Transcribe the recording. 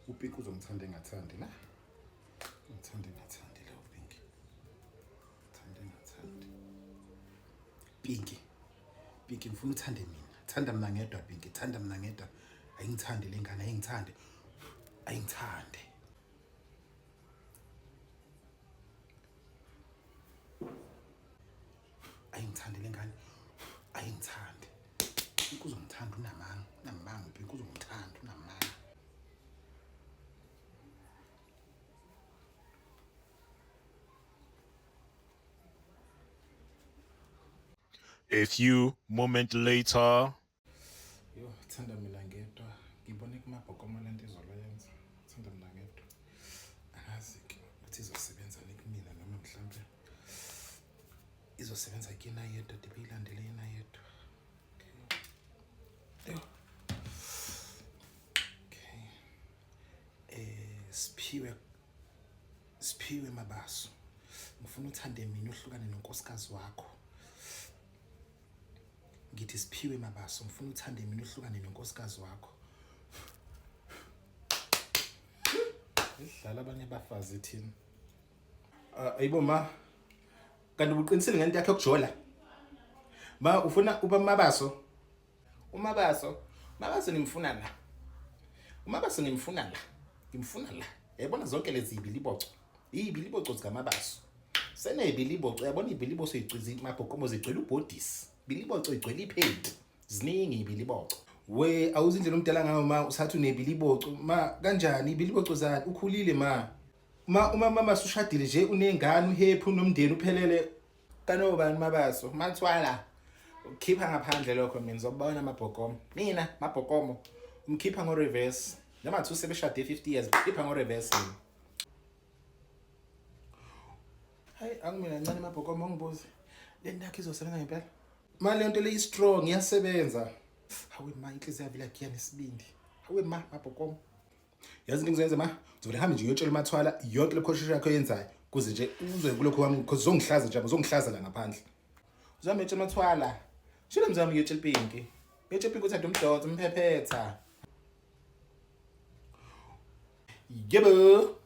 UPinki uzongithanda engathandi na? Ngithanda engathandi lo Pinki. Thanda engathandi. Pinki. Pinki ngifuna uthande mina. Thanda mina ngedwa Pinki, thanda mina ngedwa. Ayingithande le ngane, ayingithande. Ayingithande. Ayingithande le ngane. Ayingithande. Pinki uzongithanda unamanga, unamanga Pinki uzongithanda unamanga. A few moment later. Yo, thanda mina ngedwa. Ngibone kumabhokoma lento izolo yenza. Thanda mina ngedwa. Angazi ke ukuthi izosebenza ni kumina noma mhlambe izosebenza kuyena yedwa de beyilandele yena yedwa. Okay. Yo. Okay. Eh Siphiwe Siphiwe Mabaso. Ngifuna uthande mina uhlukane nonkosikazi wakho. Ngithi Siphiwe Mabaso ngifuna uthande mina uhlukane nonkosikazi wakho. Idlala abanye abafazi thina. Ah, ayibo ma. Kanti ubuqinisile ngento yakhe yokujola. Ma ufuna uba Mabaso. UMabaso, Mabaso ngimfuna la. UMabaso ngimfuna la. Ngimfuna la. Yabona zonke lezi ibiliboco. Ibiliboco zikaMabaso. Senebiliboco, yabona ibiliboco igcwizi mabhokomo zigcwele ubhodisi. Biliboco igcwele iphenti. Ziningi ibiliboco. We awuzi indlela omdala ngayo ma usathi unebiliboco ma kanjani ibiliboco zani ukhulile ma. Ma uma mama usushadile nje unengane uhappy unomndeni uphelele Kanobani Mabaso, Mathwala. Ukhipha ngaphandle lokho mina ngizobona amabhokomo. Mina mabhokomo umkhipha ngo reverse. Noma thi usebeshade 50 years, khipha ngo reverse mina. Hayi angimina ncane mabhokomo ngibuze. Le nto yakho izosebenza ngempela. Ma le nto le i-strong iyasebenza. Hawe ma inhliziyo yavela giya nesibindi. Hawe ma mabhokomo. Yazi into engizoyenza ma ngizovele hambe nje ngiyotshela uMathwala yonke le khoshosho yakho oyenzayo kuze nje uzwe kulokhu kwami because uzongihlaza nje uzongihlaza la ngaphandle. Uzame utshela uMathwala. Shilo mzami ngiyotshela Pinki. Ngiyotshela Pinki uthatha umdonso umphephetha. Yebo.